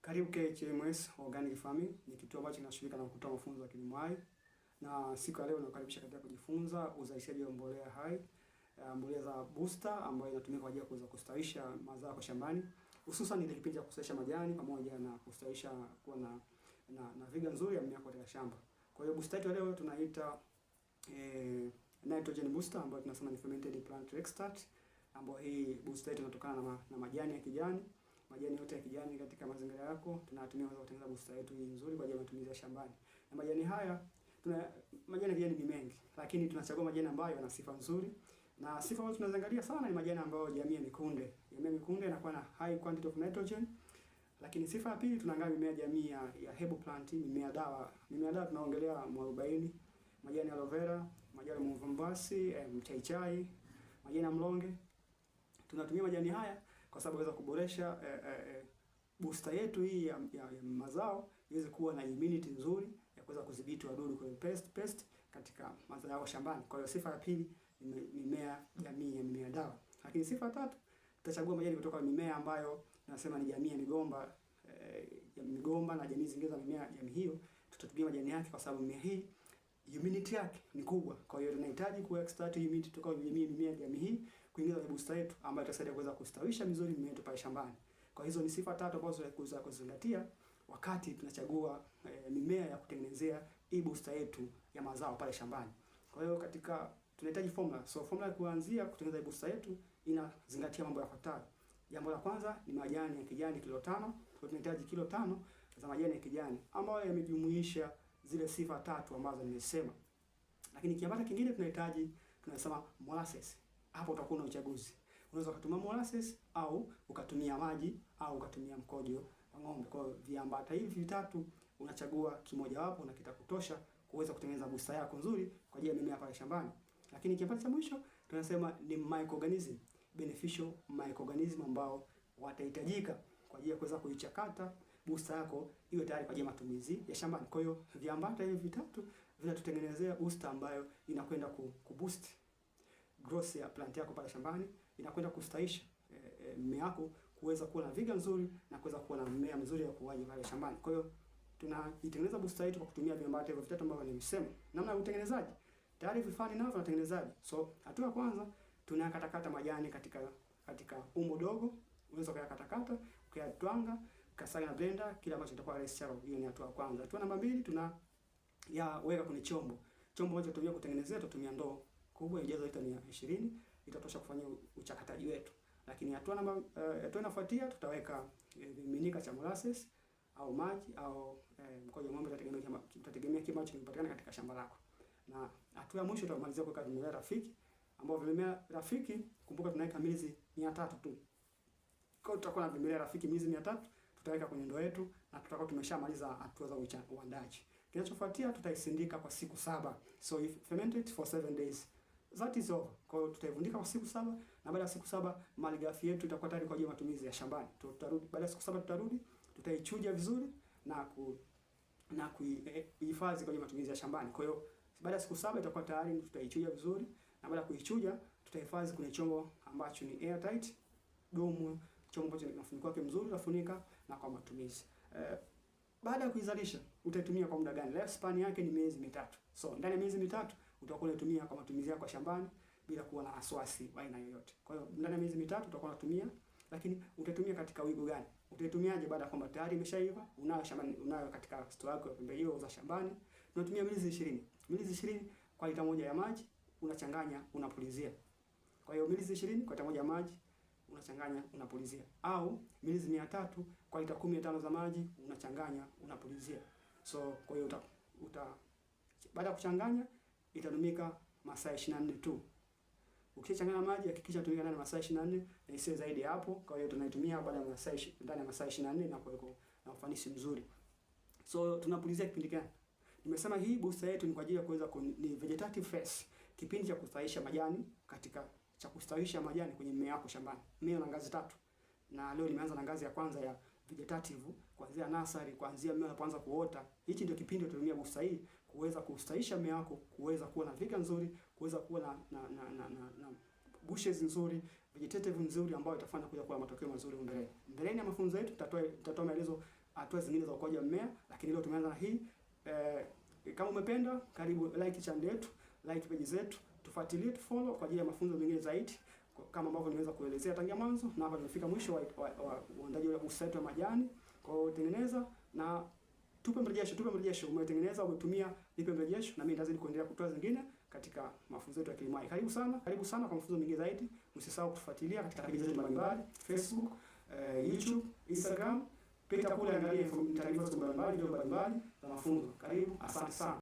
Karibu KHMS Organic Farming ni kituo ambacho kinashughulika na kutoa mafunzo ya kilimo hai, na siku ya leo nakukaribisha katika kujifunza uzalishaji wa mbolea hai, mbolea za booster ambayo inatumika kwa ajili ya kuweza kustawisha mazao kwa shambani, hususan ile kipindi cha kustawisha majani pamoja na kustawisha kuwa na viga nzuri ya mimea katika shamba. Kwa hiyo booster yetu leo tunaita nitrogen booster ambayo tunasema ni fermented plant extract, ambayo hii booster yetu inatokana na majani ya kijani. Majani yote ya kijani katika mazingira yako tunatumia kuweza kutengeneza booster yetu hii nzuri kwa ajili ya matumizi ya shambani. Na majani haya, tuna majani ya kijani ni mengi, lakini tunachagua majani ambayo yana sifa nzuri. Na sifa ambazo tunaziangalia sana ni majani ambayo jamii ya mikunde. Jamii ya mikunde inakuwa na high quantity of nitrogen. Lakini sifa ya pili tunaangalia mimea jamii ya herbal plant, mimea dawa. Mimea dawa tunaongelea mwarobaini, majani ya aloe vera, majani ya mvambasi, mchaichai, majani ya mlonge. Tunatumia majani haya kwa sababu yaweza kuboresha booster yetu hii ya mazao iweze kuwa na immunity nzuri ya kuweza kudhibiti wadudu kwenye pest katika mazao yao shambani. Kwa hiyo sifa ya pili ni mimea jamii ya mimea dawa. Lakini sifa ya tatu tutachagua majani kutoka mimea ambayo tunasema ni jamii ya migomba, ya migomba na jamii zingine za mimea jamii hiyo. Tutatumia majani yake kwa sababu mimea hii immunity yake ni kubwa. Kwa hiyo tunahitaji ku extract immunity kutoka kwenye jamii mimea jamii hii kuingiza kwenye booster yetu ambayo itasaidia kuweza kustawisha vizuri mimea yetu pale shambani. Kwa hizo ni sifa tatu ambazo tunaweza kuzingatia wakati tunachagua mimea ya kutengenezea hii booster yetu ya mazao pale shambani. Kwa hiyo katika tunahitaji formula. So formula ya kuanzia kutengeneza hii booster yetu inazingatia mambo yafuatayo. Jambo la kwanza ni majani ya kijani kilo 5. Kwa hiyo tunahitaji kilo 5 za majani ya kijani ambayo yamejumuisha zile sifa tatu ambazo nimesema. Lakini kiambata kingine tunahitaji, tunasema molasses. Hapo utakuwa na uchaguzi. Unaweza kutumia molasses au ukatumia maji au ukatumia mkojo wa ng'ombe. Kwa hiyo viambata hivi vitatu unachagua kimoja wapo na kitakutosha kuweza kutengeneza booster yako nzuri kwa ajili ya mimea pale shambani. Lakini kiambata cha mwisho tunasema ni microorganism, beneficial microorganism ambao watahitajika kwa ajili ya kuweza kuichakata booster yako iwe tayari kwa ajili ya matumizi ya shambani. Kwa hiyo viambata hivi vitatu vinatutengenezea booster ambayo inakwenda ku boost growth ya plant yako pale shambani, inakwenda kustawisha mmea wako kuweza kuwa na viga nzuri na kuweza kuwa na mmea mzuri ya kuwaji pale shambani. Kwa hiyo tunaitengeneza booster yetu kwa kutumia viambata hivyo vitatu ambavyo nimesema. Namna ya utengenezaji, tayari vifaa ninavyo na utengenezaji. So hatua ya kwanza tunakatakata majani katika umbo dogo, unaweza kuyakatakata, ukayatwanga, ukasaga na blender, kila ambacho kitakuwa rahisi chako. Hiyo ni hatua ya kwanza. Hatua namba 2 tunayaweka kwenye chombo. Chombo ambacho tutatumia kutengenezea, tutatumia ndoo kubwa ijazo lita 120, itatosha kufanya uchakataji wetu. Lakini hatua inafuatia tutaweka vimiminika cha molasses au maji au mkojo wa ng'ombe, tutategemea kile ambacho kimepatikana katika shamba lako. Na hatua ya mwisho tutamalizia kuweka vimelea rafiki, ambao vimelea rafiki kumbuka tunaweka milizi 300 tu. Kwa hiyo tutakuwa na vimelea rafiki milizi 300 tutaweka kwenye ndoo yetu na tutakuwa tumeshamaliza hatua za uandaji. Kinachofuatia tutaisindika kwa siku 7. So if fermented for 7 days, that is over. Kwa hiyo tutaivundika kwa siku 7 na baada ya siku 7 malighafi yetu itakuwa tayari kwa ajili ya matumizi ya shambani. Tutarudi baada ya siku 7, tutarudi tutaichuja vizuri na kuihifadhi kwa ajili ya matumizi ya shambani. Kwa hiyo baada ya siku 7 itakuwa tayari, tutaichuja vizuri na baada ya kuichuja tutahifadhi kwenye chombo ambacho ni airtight dumu, chombo ambacho ni mfuniko wake mzuri, utafunika na kwa matumizi. Baada ya kuizalisha utaitumia kwa muda gani? Lifespan yake ni miezi 3. So ndani ya miezi 3 utakuwa unaitumia kwa matumizi yako shambani bila kuwa na wasiwasi wa aina yoyote. Kwa hiyo ndani ya miezi 3 utakuwa unatumia, lakini utaitumia katika wigo gani? Utaitumiaje baada ya kwamba tayari imeshaiva, unayo shambani, unayo katika store yako ya pembejeo za shambani. Tunatumia milizi 20. Milizi 20 kwa lita moja ya maji, unachanganya, unapulizia. Kwa hiyo milizi 20 kwa lita moja ya maji, unachanganya, unapulizia. Au milizi 300 kwa lita 15 za maji, unachanganya, unapulizia. So kwa hiyo baada ya kuchanganya itatumika masaa 24 tu. Ukichanganya maji hakikisha tumika ndani ya masaa 24 na isiwe zaidi hapo. Kwa hiyo tunaitumia baada ya masaa ndani ya masaa 24 na kuweko na ufanisi mzuri. So tunapulizia kipindi gani? Nimesema hii booster yetu ni kwa ajili ya kuweza ni vegetative phase, kipindi cha kustawisha majani katika cha kustawisha majani kwenye mmea wako shambani. Mmea una ngazi 3. Na leo nimeanza na ngazi ya kwanza ya vegetative, kuanzia nursery, kuanzia mmea unapoanza kuota. Hichi ndio kipindi tunatumia booster hii kuweza kustawisha mmea wako, kuweza kuwa na vigor nzuri, kuweza kuwa na bushes nzuri, vegetative nzuri ambayo itafanya kuja kuwa matokeo mazuri mbeleni. Mbeleni ya mafunzo yetu tutatoa maelezo hatua zingine za ukuaji wa mmea, lakini leo tumeanza na hii. Kama umependa, karibu like channel yetu, like page zetu, tufuatilie, tufollow kwa ajili ya mafunzo mengine zaidi kama ambavyo nimeweza kuelezea tangia mwanzo, na hapa tumefika mwisho wa uandaji wa booster yetu ya majani. Kwa hiyo tengeneza na tupe mrejesho, tupe mrejesho, umetengeneza, umetumia, nipe mrejesho, na mimi nitazidi kuendelea kutoa zingine katika mafunzo yetu ya Kilimo Hai. Karibu sana kwa mafunzo mengine zaidi. Usisahau kutufuatilia katika peji zetu mbalimbali, Facebook, YouTube, Instagram. Pita kule, angalia taarifa zetu mbalimbali, video mbalimbali za mafunzo. Karibu, asante sana.